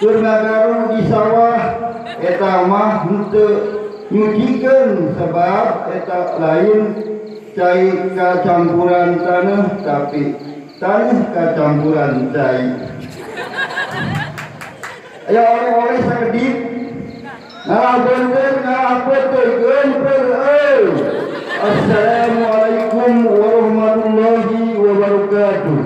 Keur ngagaru di sawah eta mah henteu nyucikeun sebab eta lain cai kacampuran tanah tapi tanah kacampuran cai. Aya oleh-oleh sakedip ngalah beunteun ngalah peuteun euy. Assalamualaikum warahmatullahi wabarakatuh.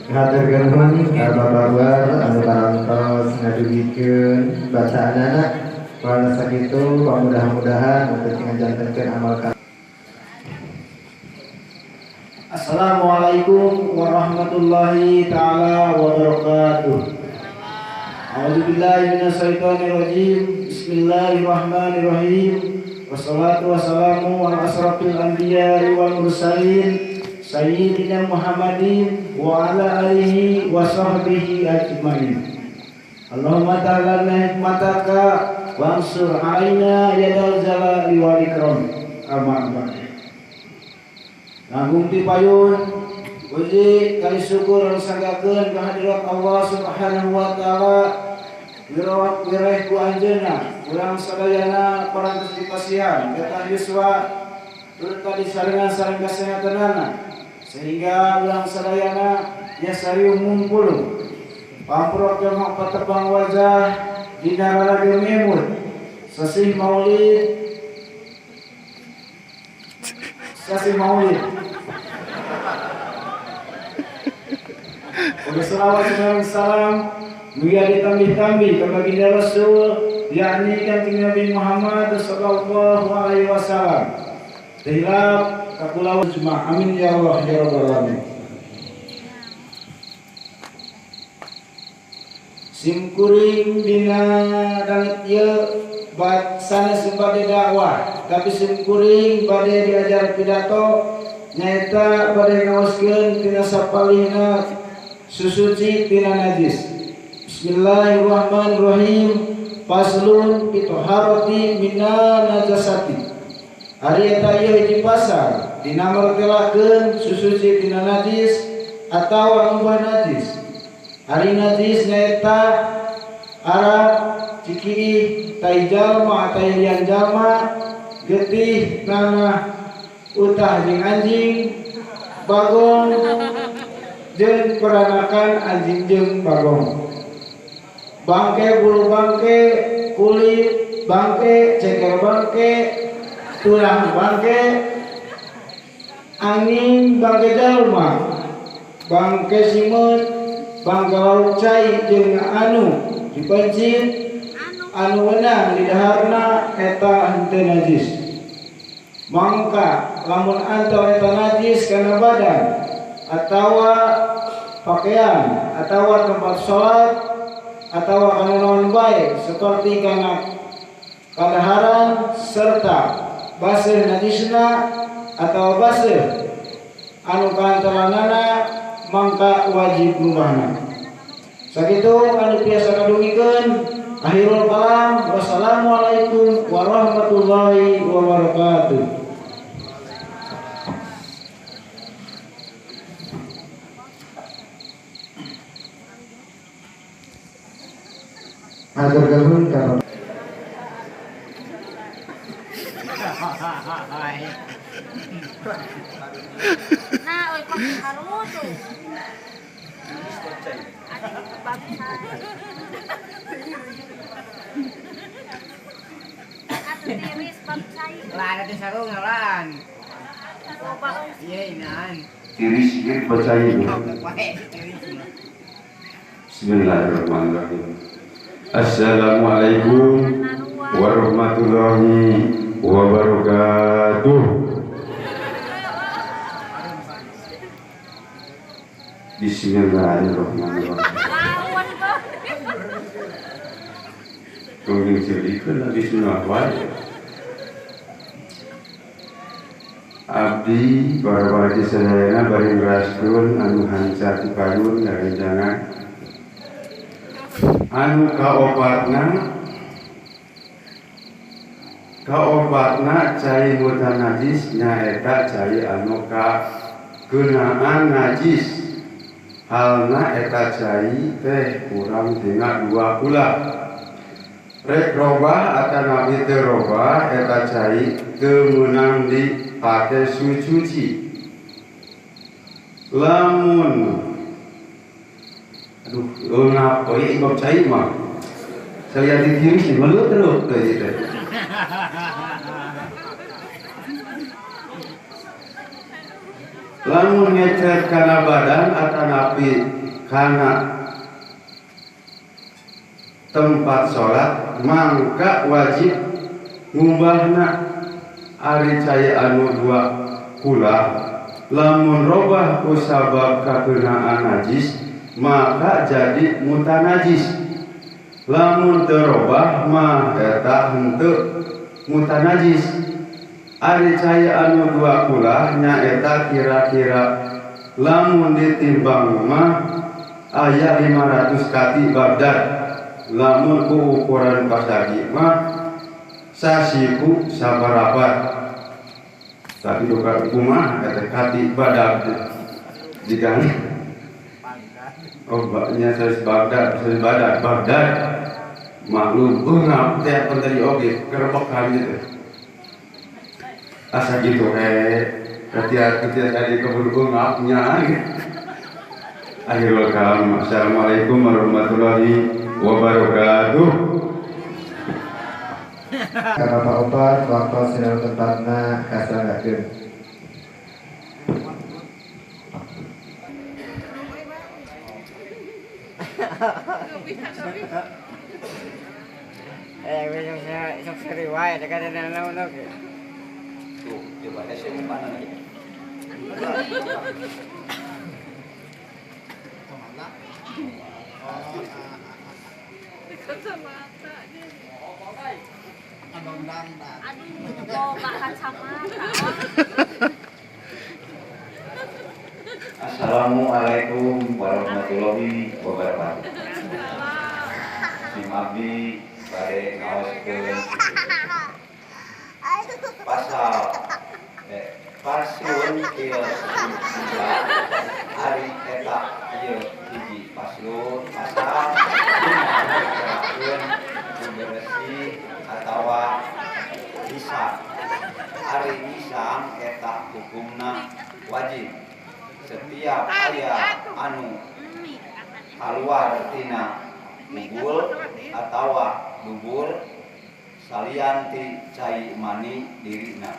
Hatur nuhun ka Bapak Bar anu parantos ngadugikeun bacaanana. Warna sakitu pamudah-mudahan untuk ngajantenkeun amal ka. Assalamualaikum warahmatullahi taala wabarakatuh. A'udzubillahi minasyaitonirrajim. Bismillahirrahmanirrahim. Wassalatu wassalamu ala asrafil anbiya'i wal mursalin sayyidina Muhammadin wa ala alihi wa sahbihi ajmain. Allahumma ta'ala hikmataka wansur alaina yadal jalali wal ikram. Amma ba'd. Langkung ti payun puji kali syukur sanggakeun kehadirat Allah Subhanahu wa taala wireh ku anjeunna urang sadayana parantos dipasihan betah yuswa turta disarengan sareng kasehatanana sehingga urang sadayana yasari ngumpul pamprok jongok patepang wajah dina raraga memut sasih maulid. Sasih maulid. Udah selawat dan salam mulia ditambih-tambih ke baginda Rasul yakni Kanjeng Nabi Muhammad sallallahu alaihi wasallam. Tilap kapulau jemaah. Amin ya Allah ya rabbal alamin. Simkuring dina danget ieu sanes bade dakwah tapi simkuring bade diajar pidato nyaeta bade ngaoskeun tina sapalihna susuci tina najis. Bismillahirrahmanirrahim. Faslun fi taharati mina najasati. Ari eta ieu hiji pasal dina martelakeun susuci tina najis atawa ngubah najis. Ari najis nyaeta ara cikiih tai jalma tai lian jalma getih tanah utah jeung anjing bagong jeung peranakan anjing jeung bagong bangke bulu bangke kulit bangke ceker bangke tulang bangke angin bangke jalma bangke simeut bangke lauk cai jeung anu dipencit anu wenang di daharna eta henteu najis. Mangka lamun anto eta najis kana badan atawa pakaian atawa tempat salat atawa kana naon bae seperti kana kadaharan serta baseuh najisna atawa baseuh anu kaantaranana mangka wajib ngubahna. Sakitu anu tiasa kadugikeun. Akhirul kalam, wassalamualaikum warahmatullahi wabarakatuh. Hatur nuhun ka Nah, oi kok harutu. Tiris ieu percaya. Bismillahirrahmanirrahim. Assalamualaikum warahmatullahi wabarakatuh. Bismillahirrahmanirrahim. Tunggu cerita bismillahirrahmanirrahim. Abdi para-para sadayana bari ngraskeun anu hanca ti payun ngarencangan anu kaopatna cai mutanajis nyaeta cai anu kakeunaan najis. Halna eta cai teh kurang tina 2 kulah. Rek robah atanapi teu robah eta cai teu meunang dipake sucuci. Lamun aduh eungap euy bab cai mah. Salian ti diri sih melut terus teh teh. Lamun ngecret kana badan atanapi kana tempat sholat mangka wajib ngumbahna ari cai anu 2 kulah. Lamun robah ku sabab kakenaan najis maka jadi mutanajis. Lamun teu robah mah eta henteu mutanajis. Ari cai anu 2 kulah nyaeta kira-kira lamun ditimbang mah aya 500 kati Baghdad. Lamun ku ukuran pasagi mah sasiku sabarapat. Tapi duka kumaha eta kati badag jika oh baknya saris Baghdad, saris badag, Baghdad maklum eungap teh pan tadi oge kerebekan gitu. Asa gitu ketia tadi keburu eungapnya. Akhirul kalam. Assalamualaikum warahmatullahi wabarakatuh. Ka Bapak Opat waktu sinau tempatna kasanggakeun. Sok seri wae dekat naon oge. Tuh, coba hese mana lagi. Kacamata. Aduh, boga kacamata. Assalamualaikum warahmatullahi wabarakatuh. Sim abdi bade ngaoskeun pasal paslon ieu ari eta ieu hiji paslon pasal dina bersih atawa hisab. Ari hisab eta hukumna wajib. Setiap aya anu kaluar tina dubur atawa dubur salian ti cai mani dirina.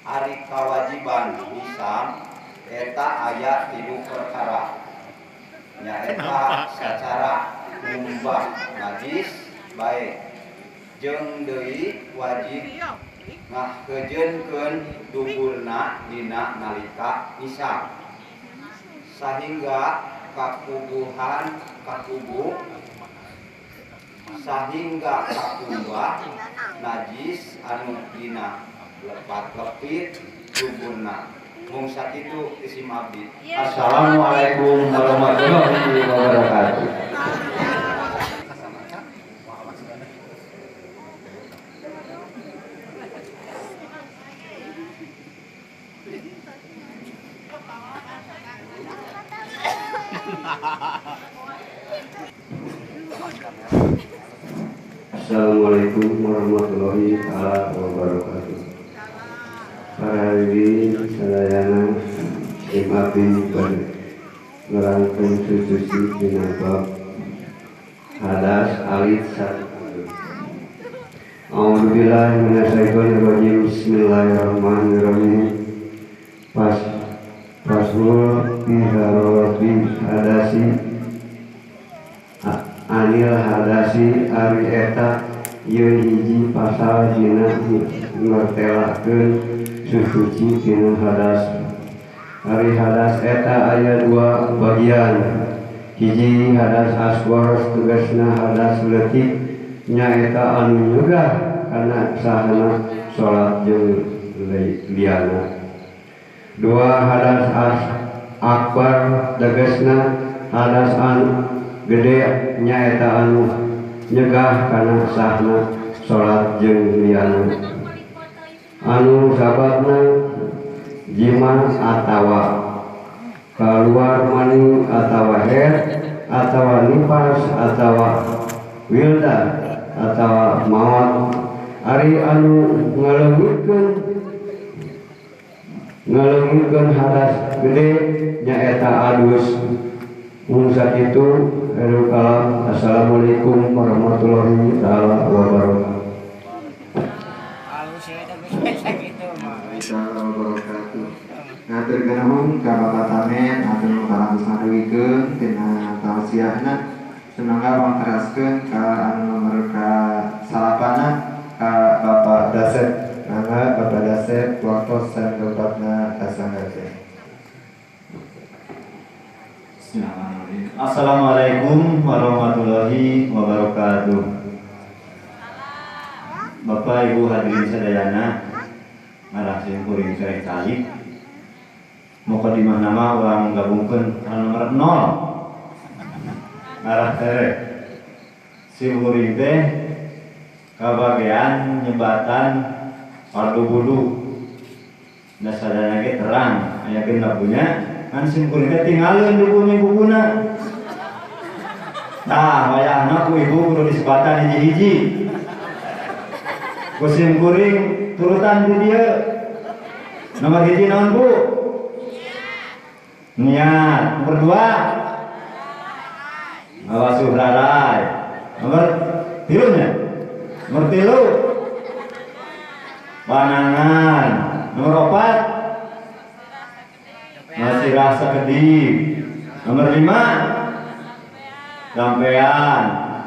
Ari kawajiban hisab eta aya 3 perkara. Nyaeta sacara ngumbah najis bae jeung deui wajib ngaheujeunkeun duburna dina nalika hisab sahingga kakubuhan kakubu sahingga kakumbah najis anu dina lepat-lepit duburna. Mung sakitu isim abdi. Assalamualaikum warahmatullahi wabarakatuh. Assalamualaikum warahmatullahi wabarakatuh. Para hadirin sadayana sim abdi nerangkeun sususi dina bab hadas alit satu. A'udzubillahi minasyaitonirrajim. Bismillahirrahmanirrahim. Pas pasul biharoti hadasi anil hadasi ari eta ieu hiji pasal dina ngertelakeun susuci tina hadas. Ari hadas eta aya 2 bagian. Hiji hadas asghar tegasna hadas leutik nyaeta anu nyegah kana sahana salat jeung liana. 2 hadas akbar tegasna hadas anu gede nyaeta anu nyegah kana sahna salat jeung liana. Anu sababna jima atawa Kaluar mani atawa haid atawa nifas atawa wildah atawa maot. Ari anu ngaleungitkeun hadas gede nyaeta alus. Mun sakitu akhirul kalam. Assalamualaikum warahmatullahi taala wabarakatuh. Wabarakatuh. Ngaturkeun nuhun ka Bapak Tamen anu parantos ngadugikeun tina tausiahna. Sumangga pangteraskeun ka anu nomor ka salapana ka Bapak Dasep. Mangga Bapak Dasep waktos sareng tempatna kasanggakeun. Assalamualaikum warahmatullahi wabarakatuh. Bapak Ibu hadirin sadayana, ngarah simkuring sereh calik. Mukadimah nama urang gabungkeun anu nomor 0. Ngarah tereh. Simkuring teh kabagean nyebatan fardu wudu. Da sadayana ge terang aya genep nya. Kan simkuring teh tinggalin duku bukuna. Tah wayahna ku ibu kudu disebatan hiji-hiji. Ku simkuring turutan di dieu. Nomor hiji naon Bu? Niat. Nomor 2 ngawasuh rarai. Nomor 3 nya. Nomor 3 panangan. Nomor 4 masih rasa kedip. Nomor 5 sampean.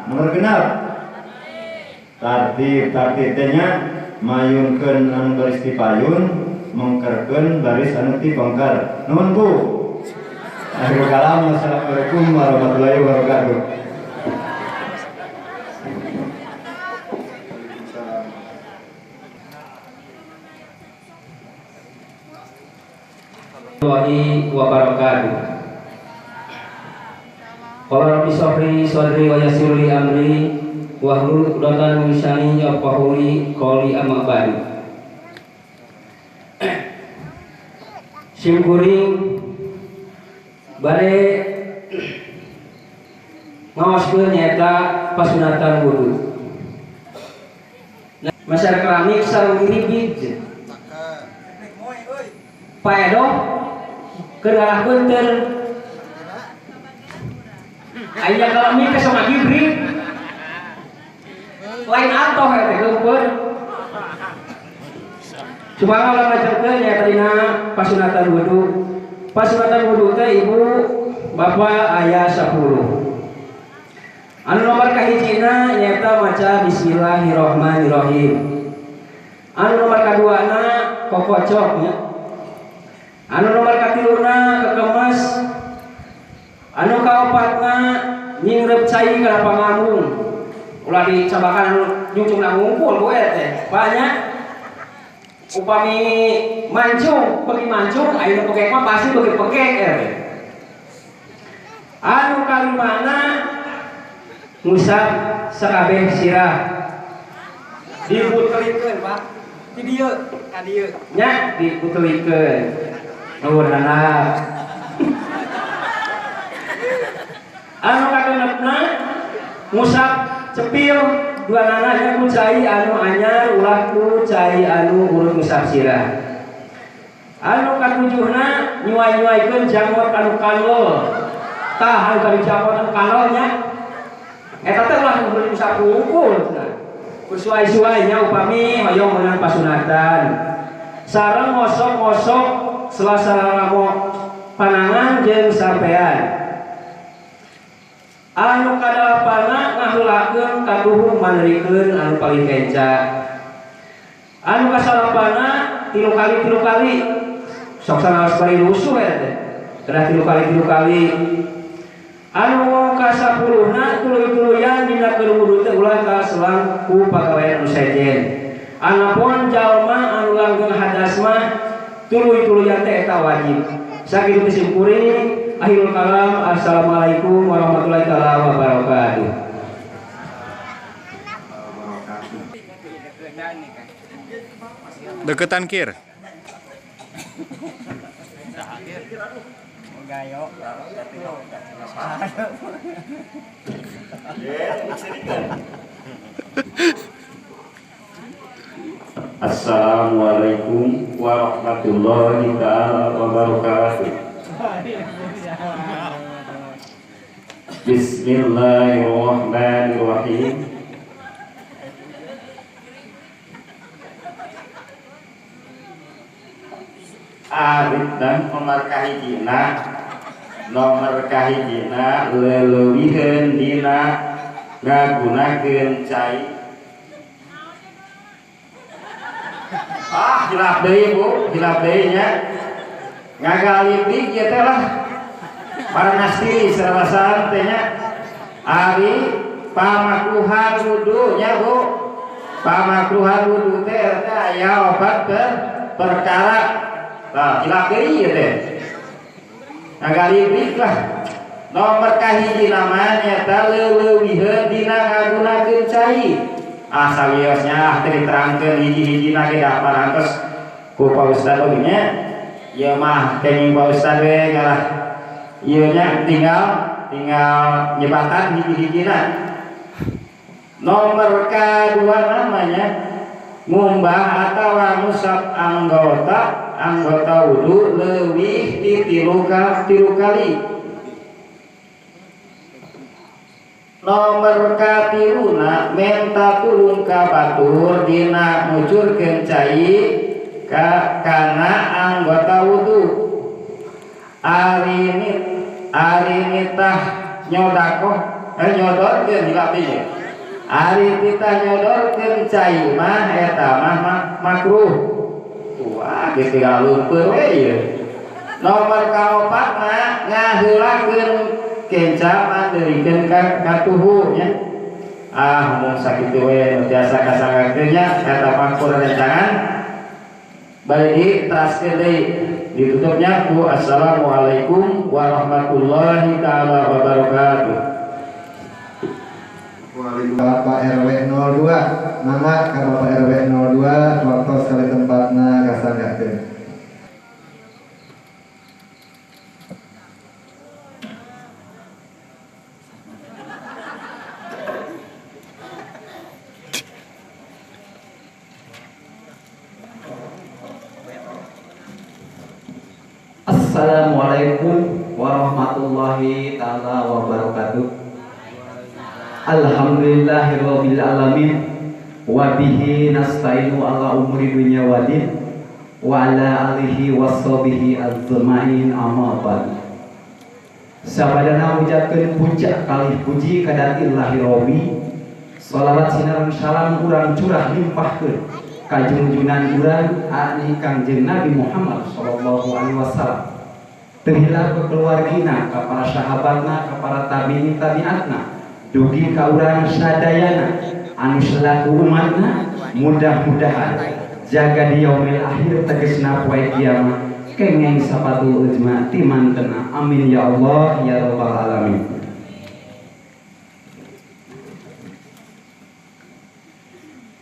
Nomor 6 tartib. Tartib teh nya mayunkeun anu baris ti payun, mengkerkeun baris anu ti pengker. Nuhun Bu. Akhirul kalam. Wassalamualaikum warahmatullahi wabarakatuh. Warahmatullahi wabarakatuh. Qala rabbi shrah sadri wa yassir li amri wahlul 'uqdatam min lisani yafqahu qouli amma ba'du. Simkuring bade ngaoskeun nyaeta pasunatan wudu. Masyarakat keramik sareng ngiribid. Paedoh keur ngarah beunteur. Aya keramik teh sok ngagibrik. Lain atoh eta geumpeur. Cuma kalau ngajarkeun nyaeta dina pasunatan wudu. Pasunatan wudu teh ibu bapak aya 10. Anu nomor kahijina nyaeta maca bismillahirrahmanirrahim. Anu nomor kaduana kokocok nya. Anu nomor katiluna kekemas. Anu kaopatna nyingrep cai kana pangamung. Ulah dicabakan anu nyungcungna ngumpul we teh. Banyak upami mancung, bagi mancung aya nu pekek mah pasti bagi pekek teh. Anu kalimana ngusap sakabeh sirah. Diputelikeun, Pak. Di dieu, ka dieu. Nya diputelikeun. Nuhun anak. Anu kagenepna ngusap cepil dua nananya ku cai anu anyar ulah ku cai anu urut ngusap sirah. Anu katujuhna nyuai-nyuaikeun jangot anu kanol. Tah anu kali jangot anu kanol nya. Eta teh ulah urut ngusap hungkul cenah. Kusuai-suai nya upami hoyong meunang pasunatan. Sareng ngosok-ngosok selasa ramo panangan jeung sampean. Anu kadalapana ngaheulakeun katuhu manerikeun anu paling kenca. Anu kasalapana tilu kali sok sanaos bari rusuh eta teh. Kedah tilu kali. Anu kasapuluhna tuluy-tuluyan dina keur wudu teh ulah kaselang ku pagawean nu sejen. Anapun jalma anu langgeng hadas mah tuluy-tuluyan teh eta wajib. Sakitu simkuring. Akhirul kalam. Assalamualaikum warahmatullahi taala wabarakatuh. Deketan kir. Assalamualaikum warahmatullahi taala wabarakatuh. Bismillahirrahmanirrahim. Arif dan nomor kahijina, nomor kahijina leleuwiheun dina ngagunakeun cai. Ah, hilap deui Bu, hilap deui nya. Ngagalipik ieu teh lah. Paranastiri sarasaan teh nya. Ari pamakruhan wudu nya Bu. Pamakruhan wudu teh eta aya opat perkara. Nah, hilap deui ieu teh. Ngagalipik lah. Nomor kahiji namanya nyaeta leuweuwiheun dina ngagunakeun cai. Ah sawiosnya ah teu diterangkeun hiji-hijina ge da parantos ku Pak Ustad oge nya. Ieu mah kenging Pak Ustad we ngalah ieu nya tinggal nyebatan hiji-hijina. Nomor kadua namanya ngumbah atawa ngusap anggota wudu leuwih ti tilu kali. Nomor katiluna menta tulung ka batur dina ngucurkeun cai ka kana anggota wudu. Ari nitah nyodakoh nyodorkeun hilap deui. Ari titah nyodorkeun cai mah eta mah makruh. Wah, geus tinggal lumpur we ieu. Nomor kaopatna ngaheulakeun kenca mandeurikeun ka katuhu nya. Ah, mung sakitu we nu tiasa kasanggakeun nya eta pangkur rencangan. Bari diteraskeun deui ditutupnya ku assalamualaikum warahmatullahi taala wabarakatuh. Bapak RW 02, mangga ka Bapak RW 02 waktu sekali tempatna kasanggakeun. Assalamualaikum warahmatullahi taala wabarakatuh. Alhamdulillahirabbil alamin wa bihi nasta'inu ala umuri dunya wadin wa ala alihi washabihi azmain amma ba'd. Sabadana ucapkeun puja kalih puji kadatillahi rabbi. Shalawat sinareng salam urang curah limpahkeun ka junjunan urang ani Kangjeng Nabi Muhammad sallallahu alaihi wasallam. Terhilap ke keluargina, ka para sahabatna, ka para tabi'in tabi'atna, dugi ka urang sadayana anu selaku umatna, mudah-mudahan jaga di yaumil akhir tegesna poe kiamat kengeng sapatul ujma timantena. Amin ya Allah ya rabbal alamin.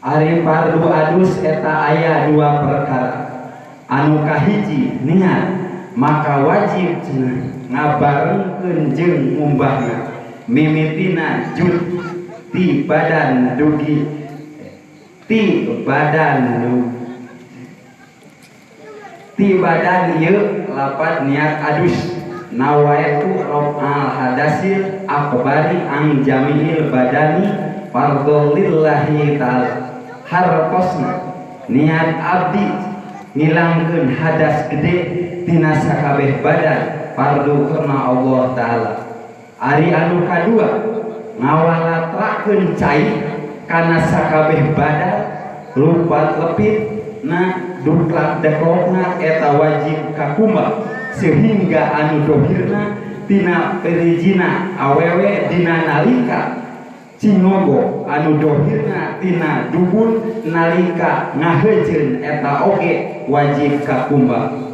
Ari fardu adus eta aya dua perkara. Anu kahiji niat maka wajib cenah ngabarengkeun jeung ngumbahna mimitina jud ti badan dugi ti badan ti badan ieu lapat niat adus nawaitu raf'al hadasil akbari ang jamiil badani fardhu lillahi ta'ala. Hartosna niat abdi ngilangkeun hadas gede tina sakabeh badan fardu karena Allah ta'ala. Ari anu kadua ngawalatrakeun cai kana sakabeh badan lupat lepit na duklak deklokna eta wajib kakumbah sehingga anu dohirna tina perijina awewe dina nalika cingogo anu dohirna tina dubun nalika ngaheujeun eta oge wajib kakumbah.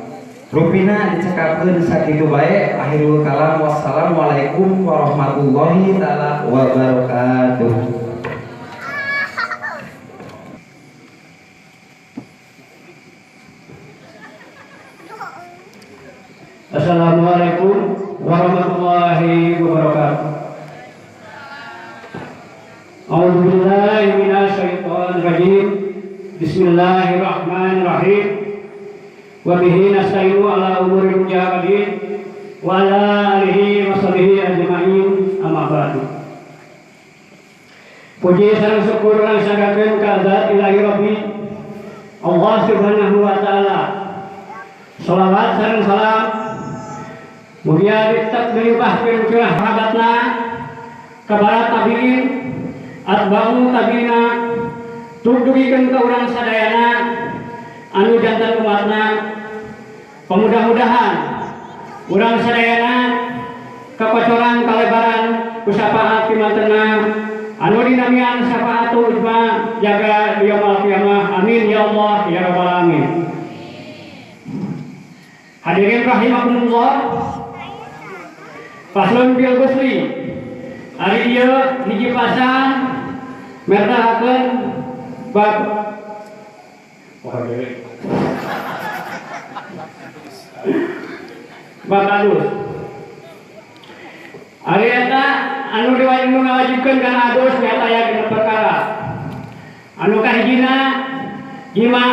Rupina dicekapkeun sakitu bae. Akhirul kalam, wassalamualaikum warahmatullahi taala wabarakatuh. Assalamualaikum warahmatullahi wabarakatuh. A'udzubillahi minasyaitonir rajim. Bismillahirrahmanirrahim. Wa bihi nasta'inu ala umuri dunya waddin wa ala alihi wa sahbihi ajma'in. Amma ba'du. Puji sareng syukur lan sanggakeun ka zat Ilahi Rabbi Allah Subhanahu wa taala. Shalawat sareng salam mugia tetep dilimpahkeun curah rahmatna ka para tabiin, atba'u tabiina, tugdugikeun ka urang sadayana anu jantan umatna. Pemudah-mudahan urang sadayana kapacoran kalebaran ku syafaat pimantenna anu dinamian syafaatul ijma jaga yaumul qiyamah. Amin ya Allah ya rabbal alamin. Hadirin rahimakumullah. Faslun bil ghusli. Ari ieu hiji pasal mertahakeun bab bab adus. Ari eta anu diwajibkeun kana adus nyaeta aya dina perkara. Anu kahijina jima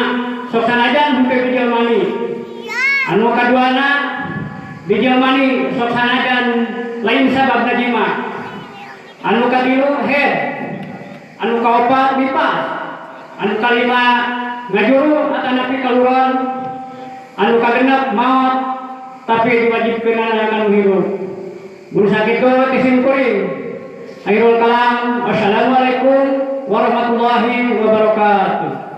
sok sanajan henteu bijil mani. Anu kaduana bijil mani sok sanajan lain sababna jima. Anu katilu head, anu kaopat nifas, anu kalima ngajuru atanapi kaluron, anu kagenep maot tapi diwajibkeun anu hirup. Mun sakitu ti kuring. Akhirul kalam, wassalamualaikum warahmatullahi wabarakatuh.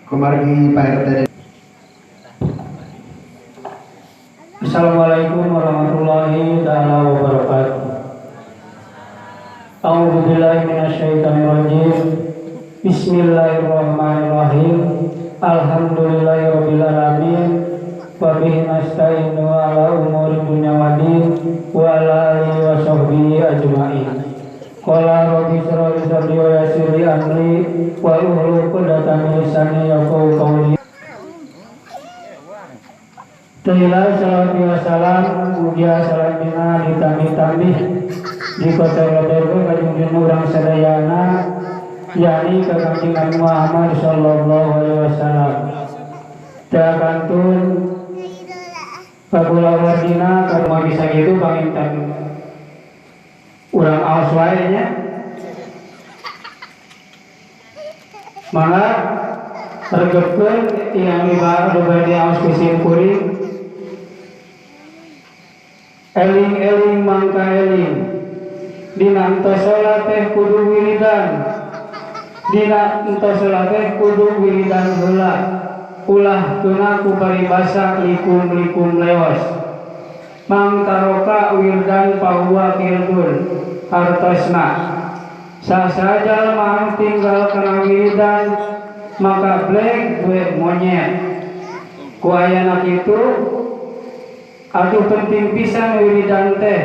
Kumargi Pak RT. Assalamualaikum warahmatullahi taala wabarakatuh. A'udzubillahi minasyaitonirrajim. Bismillahirrahmanirrahim. Alhamdulillahirabbil alamin. Wa bihi nasta'inu ala umuri dunya waddin wa ala alihi wa sahbihi ajmain. Qala rabbi shrah li sadri wa yassir li amri wa hlul 'uqdatam min lisani yafqahu qawli. Tila salatu wa salam mugia salamina ditambih-tambih di kota Robergo kajungjung urang sadayana yakni ka Kangjeng Nabi Muhammad sallallahu alaihi wasallam. Teu kantun kagula wardina kumaha bisa kitu panginten urang aos wae nya. Mangga regepkeun yang bade aos ku sim kuring. Eling-eling mangka eling dina entos salat teh kudu wiridan, dina entos salat teh kudu wiridan heula, ulah tuna ku paribasa likum-likum leos. Mangtaroka wirdan pahuwa kirdun hartosna. Sasaja jalma tinggal kana wiridan maka blek gue monyet. Ku ayana kitu atuh penting pisan wiridan teh,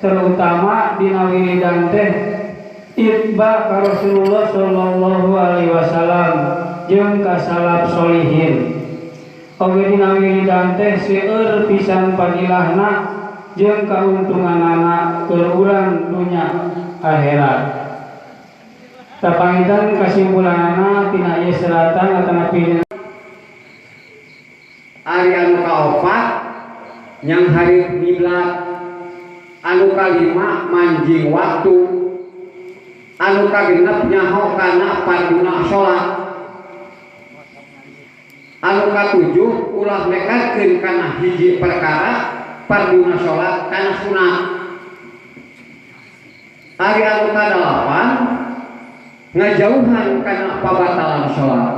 terutama dina wiridan teh itba ka Rasulullah sallallahu alaihi wasallam jeung ka salaf solihin. Oge dina wiridan teh seueur pisan fadilahna jeung kauntunganana keur urang dunya akhirat. Tapangitan kasimpulanana tina ieu seratan atanapi ari anu kaopat yang hari kiblat, anu kalima manjing waktu, anu kagenep nyaho kana parduna salat, anu katujuh ulah nekatkeun kana hiji perkara parduna salat kana sunat, ari anu kadalapan ngajauhan kana pabatalan salat.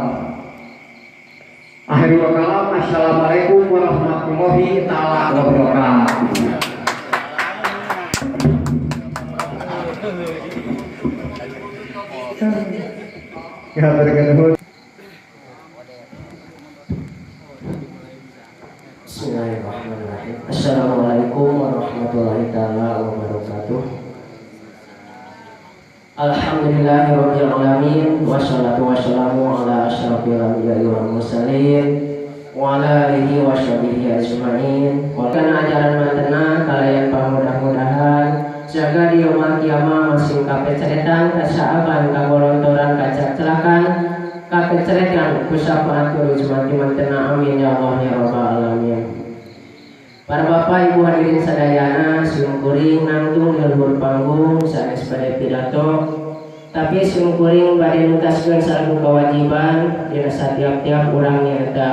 Akhirul kalam, assalamualaikum warahmatullahi taala wabarakatuh. Bismillahirrahmanirrahim. Assalamualaikum warahmatullahi taala wabarakatuh. Alhamdulillahirabbil alamin wassalatu wassalamu ala asyrafil anbiya'i wal mursalin wa ala alihi washabihi ajmain. Kana ajaran mantena kalayan pamudah-mudahan jaga di yaumul kiamah masing kapeceretan kasaaban kagolontoran kacacelakan kapeceretan ku syafaatul uzma mantena amin ya Allah ya rabbal alamin. Para bapak ibu hadirin sadayana, simkuring nangtung di luhur panggung sanes bade pidato, tapi simkuring bade nutaskeun salaku kewajiban dina satiap-tiap urang nyaeta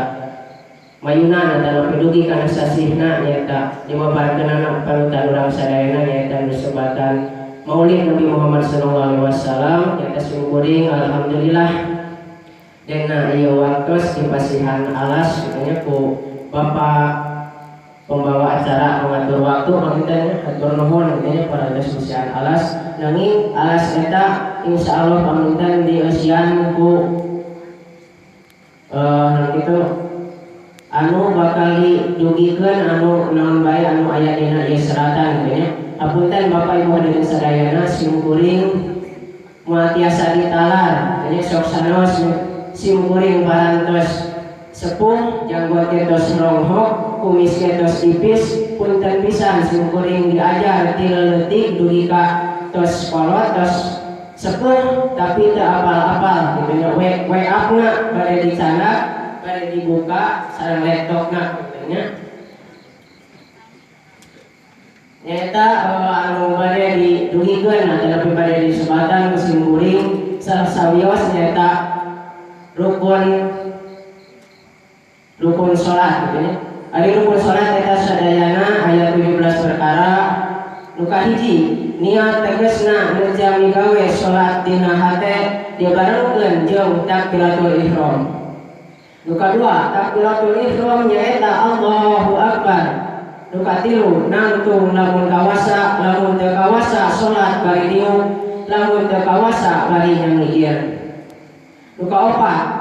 mayunan atawa pidugi kana sasihna nyaeta dibabarkeunana panutan urang sadayana nyaeta nu sebatan Maulid Nabi Muhammad sallallahu alaihi wasallam nyaeta simkuring alhamdulillah dina ieu waktos dipasihan alas kitu ku bapak pembawa acara mengatur waktu panginten hatur nuhun kitu nya parantos pasihan alas nanging alas eta insyaallah panginten dieusian ku kitu anu bakal didugikeun anu naon bae anu aya dina ieu seratan kitu nya. Apunten Bapak Ibu hadirin sadayana simkuring moal tiasa ditalar kitu nya sok sanaos simkuring parantos sepuh janggot tos ronghok kumis tos tipis punten pisan simkuring diajar ti leutik dugi ka tos kolot tos sepuh tapi teu apal-apal kitu nya. WA-na bade dicandak bade dibuka sareng laptopna kitu nya. Nyaeta anu bade didugikeun atawa bade disebatan ku simkuring salah sawios nyaeta rukun salat gitu nya. Ari rukun salat eta sadayana aya 17 perkara. Nu kahiji niat tegasna ngerjami gawe salat dina hate dibarengkeun jeung takbiratul ihram. Nu kadua takbiratul ihram nyaeta Allahu Akbar. Nu katilu nangtung lamun kawasa lamun teu kawasa salat bari diuk lamun teu kawasa bari nyangigir. Nu kaopat